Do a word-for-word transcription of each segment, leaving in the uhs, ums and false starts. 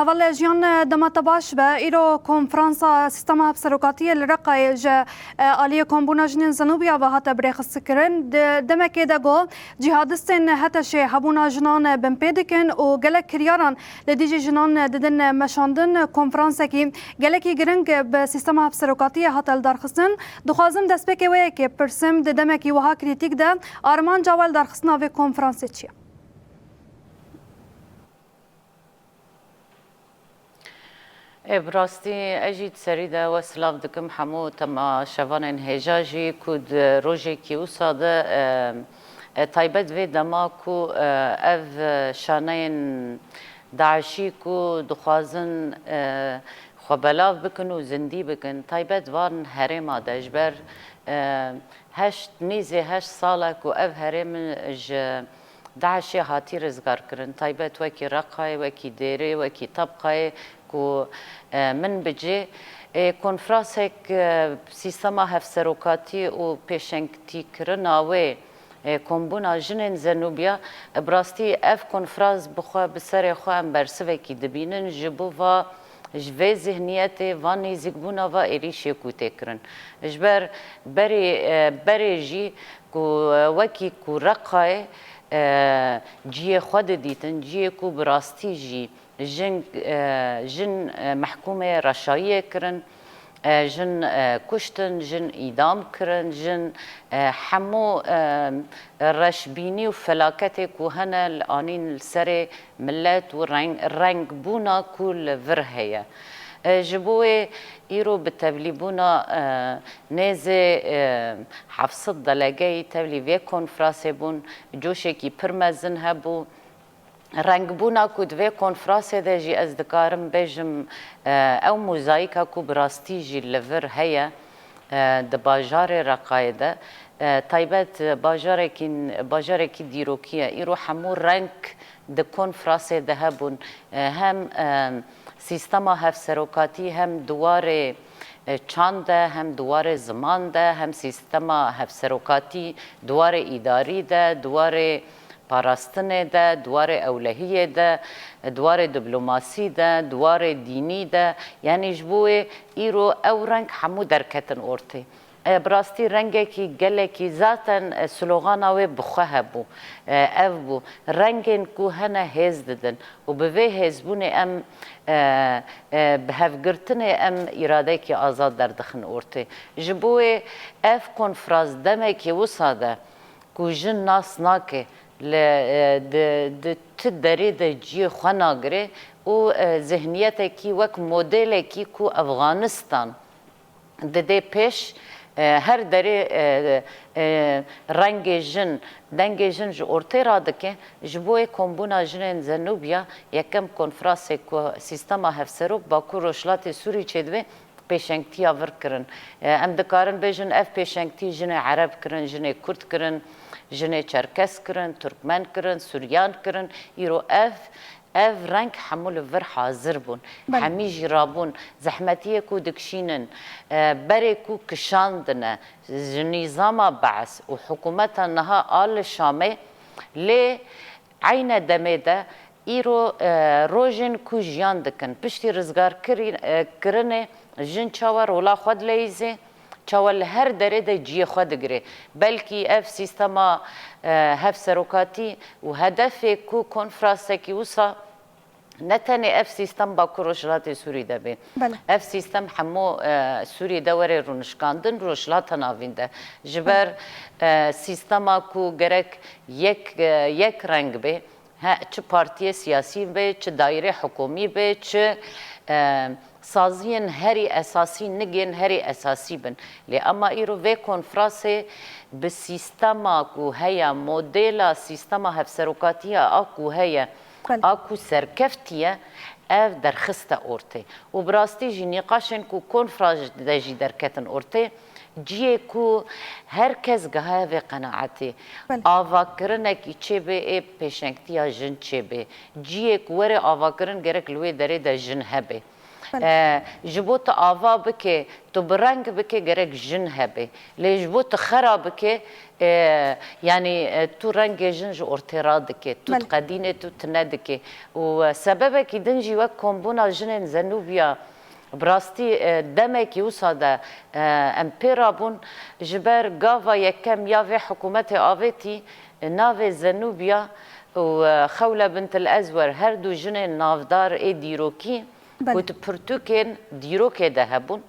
Hevalê Jiyan, dema te baş be. Îro konferansa Sîstema Hevserokatiyê li Reqayê ji, e, aliyê Kombûna Jinên Zenûbiya ve hate birêxistikirin. Di demekê de ku cîhadistên HTŞê hebûna jinan binpê dikin û gelek kiryaran li dijî jinan didin meşandin, konferansekî gelekî giring bi Sîstema Hevserokatiyê hate lidarxistin. Dixwazim destpêkê wê yekê pirsim, di demekî wiha krîtîk de armanca we li darxistina vê konferansê çi ye? Ê, bi rastî ez jî di serî de we silav dikim hemû temaşevanên hêja jî ku di rojekî wisa de, e, e, taybet vê dema ku, e, ev, e, şaneyên DAIŞî ku dixwazin, e, xwe belav bikin û zindî bikin, taybet van herêma de ji ber, e, heşt, nîzê heşt sal e ku ev herêm ji DAIŞê hatî rizgarkirin, taybet wekî Reqayê, wekî Dêrê, wekî Tebqayê ku, e, min bicê. E, konferansek, e, sîstema hevserokatî û pêşengtîkirina wê, e, Kombûna Jinên Zenûbiya, e, bi rastî ev konferans bi xwe, bi serê xwe em bersivekî dibînin ji bo va, ji vê zihniyetê, van nêzîkbûna, va êrîşê ku tê kirin. Ji ber berê, e, berê jî ku, e, wekî ku Reqayê, e, cihê xwe didîtin, cihê ku bi rastî jî jin, e, jin, e, mehkûmê reşayiyê kirin, e, jin, e, kuştin, jin îdam kirin, jin, e, hemû, e, reşbînî û felaketê ku hene li anîn li serê milet û reng, rengbûna ku li vir heye. E, ji bo wê îro bi tevlîbûna, e, nêzê, e, heft sed delegeyî tevlî vê konferansê bûn, coşekî pir mezin hebû. Rengbûna ku di vê konferansê de jî ez dikarim bêjim, e, ew mozayîka ku bi rastî jî li vir heye, e, di bajarê Reqayê de, e, taybet bajarekî, bajarekî dîrokî ye. Îro hemû reng di konferansê de hebûn. E, hem, e, sîstema hevserokatî, hem di warê, e, çand de, hem di warê ziman de, hem sîstema hevserokatî di warê îdarî de, di warê parastinê de, di warê ewlehiyê de, di warê diplomasî de, di warê dînî de, yanî ji bo wê îro ew reng hemû derketin ortê. E, bi rastî rengekî gelekî zaten, e, slogana wê bi xwe hebû. E, ev bû. Rengên ku hene hêz didin û bi vê hêzbûnê em, e, e, bi hevgirtinê em îradeyekî azad derdixin ortê. Ji bo wê ev konferans demekî wisa de ku jin nas nake, li, e, di, di ti derê de cihê xwe nagire û, e, zihniyetekî wek modelekî ku Efxanistan didê pêş, e, her derê, e, e, rengê jin, dengê jin ji ortê radike. Ji bo wê Kombûna Jinên Zenûbiya, yekem konferansê ku sîstema hevserok Bakur Rojhilatê Sûrî çêdibe, pêşengtiya vir kirin. E, em dikarin bêjin, ev pêşengtî jinê Ereb kirin, jinê Kurd kirin, jinê Çerkes kirin, Turkmen kirin, Suryan kirin. Îro ev, ev reng hemû li vir hazir bûn. Belê. Hemî jî rabûn. Zehmetiyê ku dikişînin, e, berê ku kişandine, ji nîzama Bees û hikûmeta niha a li Şamê, lê eyne demê de îro, e, rojên ku jiyan dikin. Piştî rizgarkirî-, e, kirinê jin çawa rola xwe dileyîzê, çawa li her derê de ciyê xwe digirê. Belkî ev sîstema, e, hevserokatî û hedefê ku konferasekî wisa ne tenê ev sîstem Bakur Rojhilatê Sûrî de bê. Belê. Ev sîstem hemû, e, Sûrî de were rûnişkandin, Rojhilata Navîn de. Ji ber, e, sîstema ku gerek yek, e, yek reng bê, he, çi partiyê siyasî bê, çi daîrê hikûmî bê, çi, e, saziyên herî esasî, nigên herî esasî bin. Lê ema îro vê konferansê bi sîstema ku heye, modela sîstema hevserokatiya a ku heye, Belê. a ku serkeftiye, ev derxiste ortê. Û bi rastî jî nîqaşên ku konferans de jî derketin ortê, ciyê ku her kes gihaye vê qenaetê, Belê. avakirinekî çêbê, ê pêşengtiya jin çêbê. Ciyê ku were avakirin gerek li wê derê de jin hebe. Belê. E, ji bo tu ava bike, tu bi reng bike, gerek jin hebe. Lê ji bo tu xera bike, e, yanî, e, tu rengê jin ji ortê radike, tu Belê. diqedîne, tu tune dike. Û, e, sebebekî din jî wek kombûna jinên Zenûbiya, bi rastî, e, demekî wisa de, e, em pê rabûn, ji ber gava yekem ya vê hikûmetê avêtî, e, navê Zenûbiya û, e, Xewle Bint el Ezwer, her du jinên navdar ê dîrokî, Belê. ku di pirtûkên dîrokê de hebûn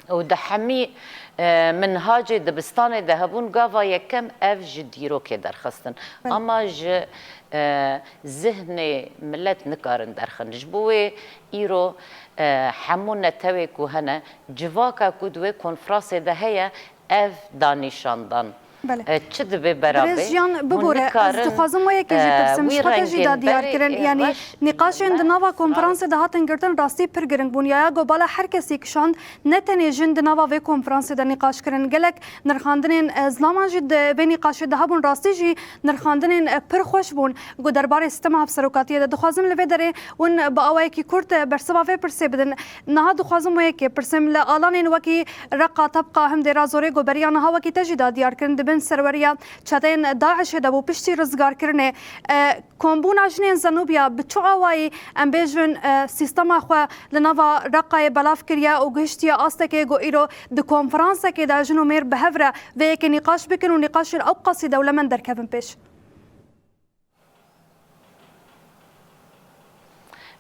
û di hemî, e, minhacê dibistanê de hebûn, gava yekem ev ji dîrokê derxistin. Belê. Ama ji, e, zihnê milet nikarin derxin. Ji bo wê îro, e, hemû netewê ku hene, civaka ku di wê konferansê de heye, ev da nîşandan. Belê. E, çi dibe bera Birêz bê? Jiyan, Hûn bibore, ez nikarin, dixwazim wê yekê jî e, pirsim, ji wî xwe te jî rengên da diyar berê, kirin. e, Yanî reş nîqaşên di nava konferansê de hatin girtin rastî pir giring bûn. Ya, ya go bala her kesî kişand, ne tenê jin di nava vê konferansê de nîqaş kirin. Gelek nirxandinên, e, zilaman jî di vê nîqaşê de hebûn, rastî jî nirxandinên, e, pir xweş bûn. Ku derbarê sîstema hevserokatiyê de dixwazim li vê derê hûn bi awayekî kurt, e, bersiva vê pirsê bidin. Niha dixwazim wê yekê pirsim, li alanên wekî Reqa, Tebqa, Him, Dêra Zorê ku beriya niha wekî te jî da diyar kirin, di bin serweriya çeteyên DAIŞê de bû piştî rizgarkirinê. E, kombûna jinên Zenûbiya bi çi awayî, em bêjin, e, sîstema xwe li nava Reqayê belav kiriye û gihiştiye astekê ku îro di konferansekê de jin û mêr bi hev re vê yekê nîqaş bikin û nîqaşên ew qasî dewlemend derkevin pêş?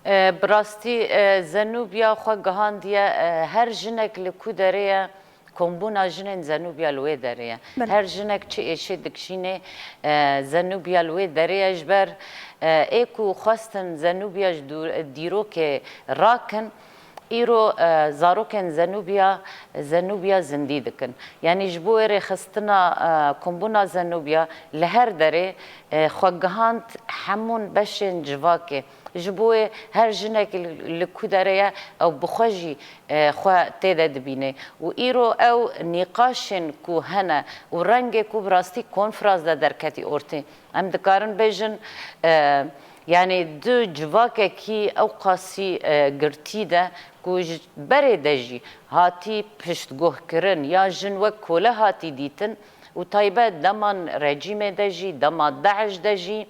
E, bi rastî, e, Zenûbiya xwe gihandiye, e, her jinek li ku derê ye, kombûna jinên Zenûbiya li wê derê ye. Belê. Her jinek çi êşê dikişînê, e, Zenûbiya li wê derê ye. Ji ber, e, ê ku xwestin Zenûbiya ji dû-, dîrokê rakin, îro, e, zarokên Zenûbiya, Zenûbiya zindî dikin. Yanî ji bo wê rêxistina, e, kombûna Zenûbiya li her derê, e, xwe gihand hemûn beşên civakê. Ji bo wê her jinek li, li ku derê ye, ew bi xwe jî, e, xwe tê de dibîne. Û îro ew nîqaşên ku hene û rengê ku bi rastî konferans de derketî ortê. Em dikarin bêjin, e, yanî di civakekî ew qasî, e, girtî de ku ji berê de jî hatî piştguhkirin ya jin wek kole hatî dîtin û taybet dema rejîmê de jî, dema DAIŞ de jî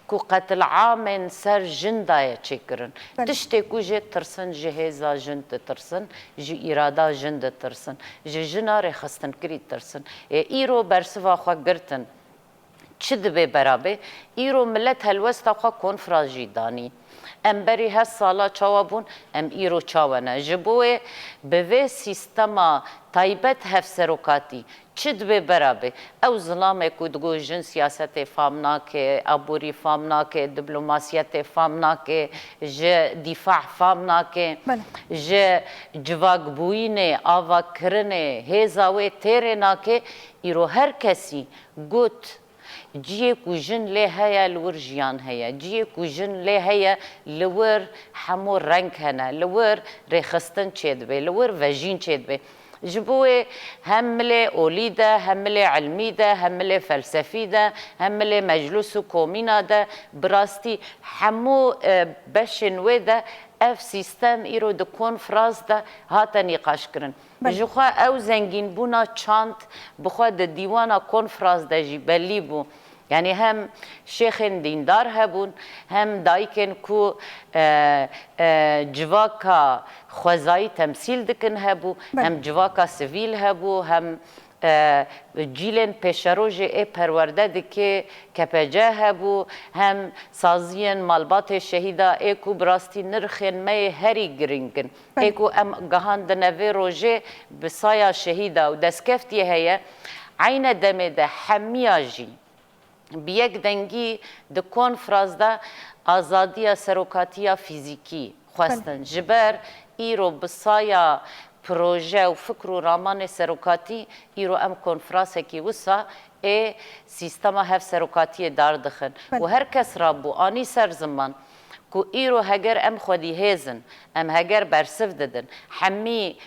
ku qetilamên ser jin daye çêkirin. Belê. Tiştê ku jê tirsin, ji hêza jin ditirsin, ji îrada jin ditirsin, ji jina rêxistinkirî ditirsin. Ê, îro bersiva xwe girtin. Çi dibe bera bê? Îro milet helwesta xwe konfrans jî danî. Em berî heft sala çawa bûn, em îro çawa ne? Ji bo wê bi vê sîstema taybet hevserokatî çi dibe bera bê? Ew zilamê ku digo jin siyasetê fam nake, aborî fam nake, diplomasiyetê fam nake, ji dîfa fam nake, Belê. ji civakbûyînê, avakirinê, hêza wê têrê nake, îro her kesî got, Ciyê ku jin lê heye, li wir jiyan heye. Ciyê ku jin lê heye, li wir hemû reng hene. Li wir rêxistin çêdibe, li wir vejîn çêdibe. Ji bo wê hem milê olî de, hem milê ilmî de, hem milê felsefî de, hem milê meclis û komîna de, bi rastî hemû, e, beşên wê de ev sîstem îro di konfrans de hate nîqaşkirin. Belê. Ji xwe ew zengînbûna çand bi xwe di dîwana konfrans de jî belî bû. Yanî hem şêxên dîndar hebûn, hem dayikên ku, e, e, civaka xwezayî temsîl dikin hebû, Belê. hem civaka sivîl hebû, hem, e, cîlên pêşerojê ê perwerde dike K P C hebû, hem saziyên malbatê şehîda ê ku bi rastî nirxên me yê herî girîng in. Belê. Ê ku em gihandine vê rojê bi saya şehîda û destkeftiyê heye, eyne demê de hemiya jî bi yek dengî di konfrans de azadiya serokatiya fîzîkî xwestin. Belê. Ji ber îro bi saya proje û fikr û ramanê serokatî, îro em konfransekî wisa ê sîstema hevserokatiyê dar dixin. Belê. Û her kes rabû anî ser ziman ku îro heger em xwedî hêz in, em heger bersiv didin, hemî,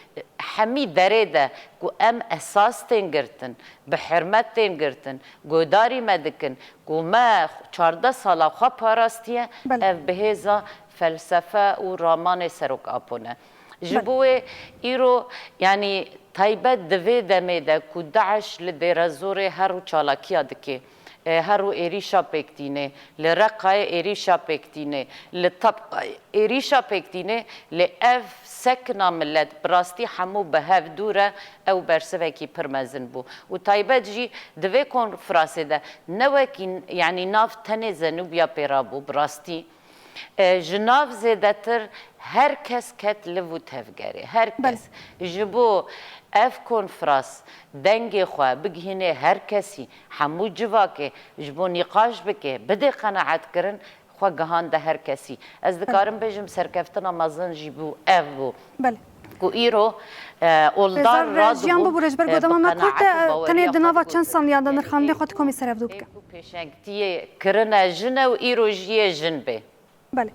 hemî derê de ku em esas tên girtin, bi hurmet tên girtin, guhdarî me dikin, ku me çardeh sala xwe parastiye, Belê. ev bi hêza felsefe û ramanê Serok Apo ne. Ji Belê. bo wê îro, yanî taybet di vê demê de ku DAIŞ li Dêrezorê her rû çalakiya dike, e, her rû êrîşa pêk tîne, li Reqayê êrîşa pêk tîne, li Tabqayê êrîşa pêk tîne, lê ev sekina milet bi rastî hemû bi hev dûr e, ew bersivekî pir mezin bû. Û taybet jî di vê konferansê de ne wekî, yanî nav tenê Zenûbiya pê rabû, bi rastî, E, ji nav zêdetir her kes ket liv û tevgerê. Her Belê. kes. Ji bo ev konferans dengê xwe bigihînê her kesî, hemû civakê, ji bo nîqaş bike, bidê qenaetkirin, xwe gihande her kesî. Ez Belê. dikarim bêjim, serkeftina mezin jî bû, ev bû. Belê. Ku îro, e, oldar Rêzdar, radigo, Jiyan bibûre ji ber e, godema me bi kurt e, qenaet û tenê baweriya di nava xwe çend digo, saniyan de yanî nirxandinê ê xwe ti komî serev dû bike. Ê ku pêşengtiyê kirine jin e û îro jî yê jin bê. Belê.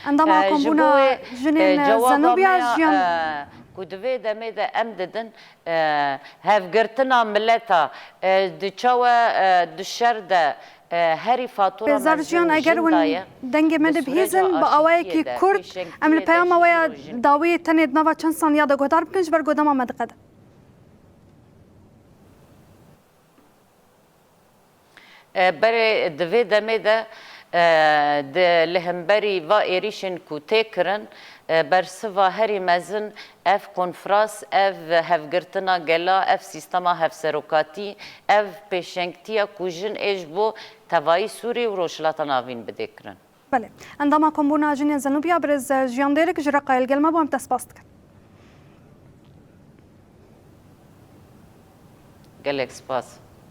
Endama Ee, ji kombûna bo wê, jinên e, cewaba Zenûbiya me ya, Jiyan. e, ku di vê demê de em didin, e, hevgirtina mileta, e, di çawa, e, di şer de, e, herî fatura Rêzdar mezin Jiyan, eger jin win daye, dengê me di de bihîzin, bi awayekî kurt, em li peyama we ya dawî tenê di nava çend saniya de guhdar bikin, ji ber godema me diqede. E, berê di vê demê de, e, di, li hemberî va êrîşên ku tê kirin, e, bersiva herî mezin ev konferans, ev hevgirtina gela, ev sîstema hevserokatî, ev pêşengtiya ku jin ê ji bo tevayî Sûrî û Rojhilata Navîn bidê kirin. Belê. Endama Kombûna Jinên Zenûbiya birêz Jiyan Dêrik ji Reqayê li gel me bû, em te spas dikin. Gelek spas.